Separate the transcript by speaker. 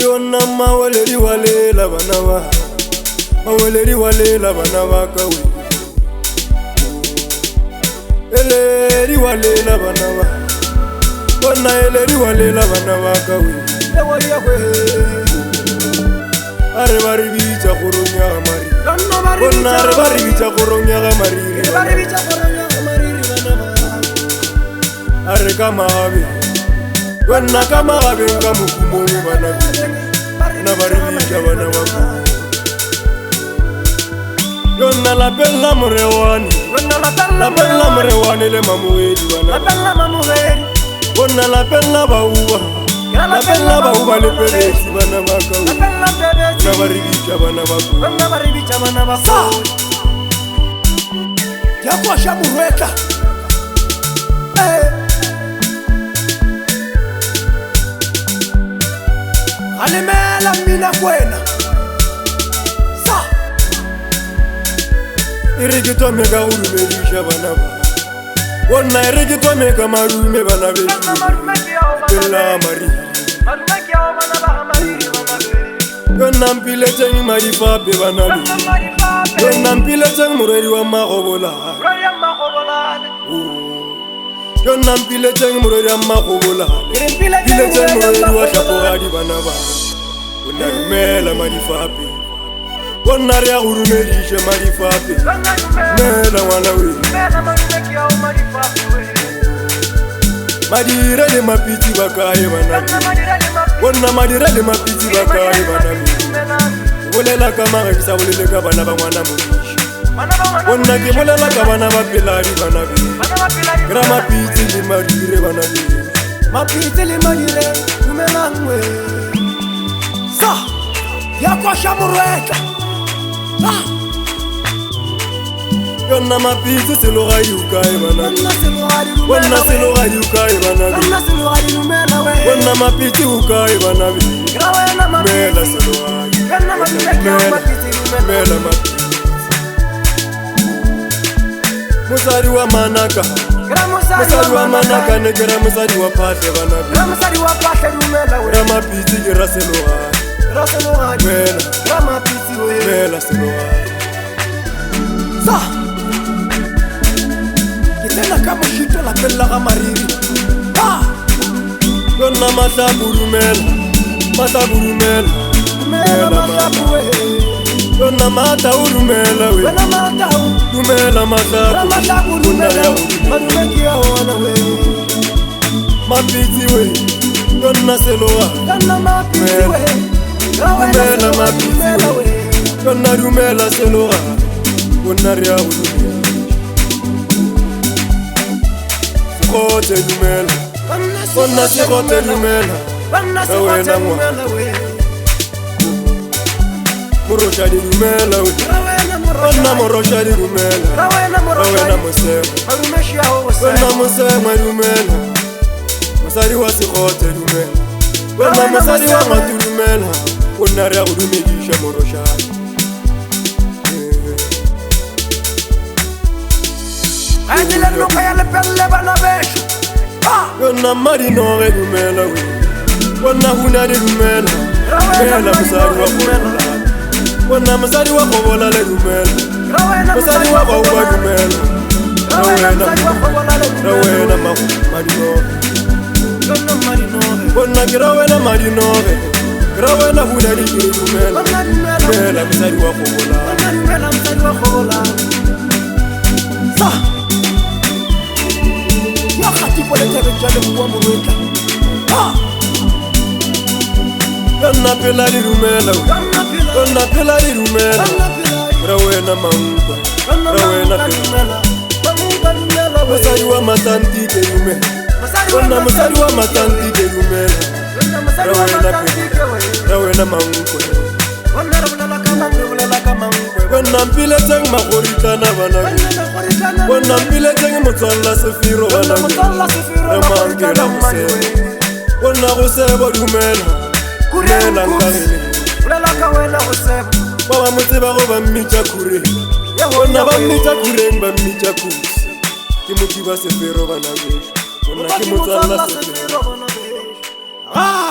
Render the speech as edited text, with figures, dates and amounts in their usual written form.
Speaker 1: Yona maweledi wa lela bana ba, maweledi wa lela bana ba ka we. Eledi wa lela bana ba, bona eledi wa lela bana ba ka we. A re ba re bitša kgorong ya ga Mariri, bona re ba re bitša kgorong ya ga Mariri. A re ka magabeng, wena ka magabeng ka mokumong bana na ba re bitša bana ba ka. Yona lapeng la morewane, lapeng la morewane le mamoedi bana. Bona lapeng la bauba, lapeng la bauba le pebetsi bana ba ka. Na ba re bitša bana ba ka.
Speaker 2: Sa ya koša morwetla. Galemela mmina kwena. Sa
Speaker 1: E re ke thome ka go dumediša bana ba. Bona e re ke thome ka madume bana bešo. Lapeng la Mariri. Yona mpiletseng madifape bana be. Yona mpiletseng morwedi wa magobolane. Yona mpiletseng morwedi wa magobolane. Mpiletseng morwedi wa tlhapogadi bana ba. Bona dumela madifape. Bona re ya go dumediša madifape. Dumela ngwana we. Madira le mapitsi ba kae bana be? Bona madira le mapitsi ba kae bana be? Ke bolela ka maga ke sa bolele ka bana ba ngwana modiši. Bona ke bolela ka bana ba peladi bana be. Ke ra mapitsi le madire bana be.
Speaker 2: Mapitsi le madire dumelang we. Sa ya koša morwetla. Sa
Speaker 1: Yona mapitsi selogadi o kae bana be? Bona selogadi o kae bana be? Bona mapitsi o kae bana be? Dumela selogadi. Dumela, dumela mapitsi. Mosadi wa manaka, mosadi wa manaka ne ke ra mosadi wa phahle bana be. Ra mapitsi ke ra selogadi. Dumela, dumela selogadi.
Speaker 2: Sa ke tsena ka mošito lapeng la ga Mariri. Ha
Speaker 1: Yona mahlaku dumela, mahlaku dumela,
Speaker 2: dumela mahlaku we.
Speaker 1: Yona mata o dumela we.
Speaker 2: Wena matau
Speaker 1: Dumela
Speaker 2: ra
Speaker 1: mahlaku,
Speaker 2: mahlaku
Speaker 1: Bona
Speaker 2: dumela
Speaker 1: ya go dumela.
Speaker 2: madume ke ya ona we.
Speaker 1: Mapitsi we, yona seloga.
Speaker 2: Yona mapitsi we. Ra wena
Speaker 1: Dumela
Speaker 2: selogadi
Speaker 1: mapitsi
Speaker 2: dumela
Speaker 1: we.
Speaker 2: we.
Speaker 1: Yona dumela seloga, bona re ya go dumela. Sekgotse dumela, bona sekgotse dumela.
Speaker 2: Banna
Speaker 1: Ra wena
Speaker 2: sekgotse
Speaker 1: ngwana.
Speaker 2: dumela we.
Speaker 1: Morošadi dumela we.
Speaker 2: Ra wena
Speaker 1: Bona
Speaker 2: morošadi.
Speaker 1: morošadi dumela.
Speaker 2: Ra wena
Speaker 1: Ra wena
Speaker 2: morošadi.
Speaker 1: mosema.
Speaker 2: Madume šiago go
Speaker 1: Wena
Speaker 2: sema.
Speaker 1: mosema dumela. Mosadi wa sekgotse dumela. Wena mosadi wa ngatu dumela. Bona re ya go dumediša morošadi.
Speaker 2: Ga e le noka ya lepelle bana bešo. Ha
Speaker 1: Yona madinoge dumela we. Bona huna di dumela.
Speaker 2: Ra wena
Speaker 1: Dumela mosadi wa
Speaker 2: Madinoge dumela.
Speaker 1: kgobola. Bona mosadi wa kgobola le dumela.
Speaker 2: Ra wena
Speaker 1: Mosadi wa gauba
Speaker 2: kgobola.
Speaker 1: dumela.
Speaker 2: Ra
Speaker 1: Ra
Speaker 2: wena
Speaker 1: wena
Speaker 2: mosadi wa kgobola le
Speaker 1: ra
Speaker 2: dumela
Speaker 1: wena
Speaker 2: we.
Speaker 1: madinoge.
Speaker 2: Yona madinoge.
Speaker 1: Bona ke ra wena madinoge. Ke ra wena huna di ke dumela.
Speaker 2: Banna dumela.
Speaker 1: Dumela mosadi wa kgobola.
Speaker 2: Banna dumela mosadi wa kgobola. Sa ya kgatiko le thabeng tša leboa morwetla. Ha
Speaker 1: Yona pela di dumela we.
Speaker 2: Yona pela.
Speaker 1: Yona pela di dumela.
Speaker 2: Yona pela.
Speaker 1: Ra wena mankwa.
Speaker 2: Yona
Speaker 1: Ra wena
Speaker 2: mankwa
Speaker 1: pela.
Speaker 2: dumela. Mankwa dumela we.
Speaker 1: Mosadi wa matanti ke dumela.
Speaker 2: Mosadi wa
Speaker 1: Bona mosadi wa
Speaker 2: matanti
Speaker 1: matanti ke dumela.
Speaker 2: Yona mosadi
Speaker 1: Ra
Speaker 2: wa
Speaker 1: wena
Speaker 2: matanti
Speaker 1: pela.
Speaker 2: ke we.
Speaker 1: Ra wena mankwe.
Speaker 2: Banna re bolela ka mang, re bolela ka mankwe.
Speaker 1: Bona mpiletseng magoritlana bana be.
Speaker 2: Banna magoritana
Speaker 1: Bona mpiletseng motswalla sefiro bana be.
Speaker 2: Motswalla sefiro
Speaker 1: Re
Speaker 2: magoritana
Speaker 1: mankela go
Speaker 2: mmane
Speaker 1: seba.
Speaker 2: we.
Speaker 1: Bona go seba dumela.
Speaker 2: Kureng
Speaker 1: Dumela
Speaker 2: Kups.
Speaker 1: nkagele.
Speaker 2: Bolela ka wena go seba.
Speaker 1: Ba ba mo tsebago ba mmitša khureng. Bona ba mmitša khureng ba mmitša kusi. Ke mothiba sefero bana bešo. Bona ke motswalla sefero.
Speaker 2: Ah!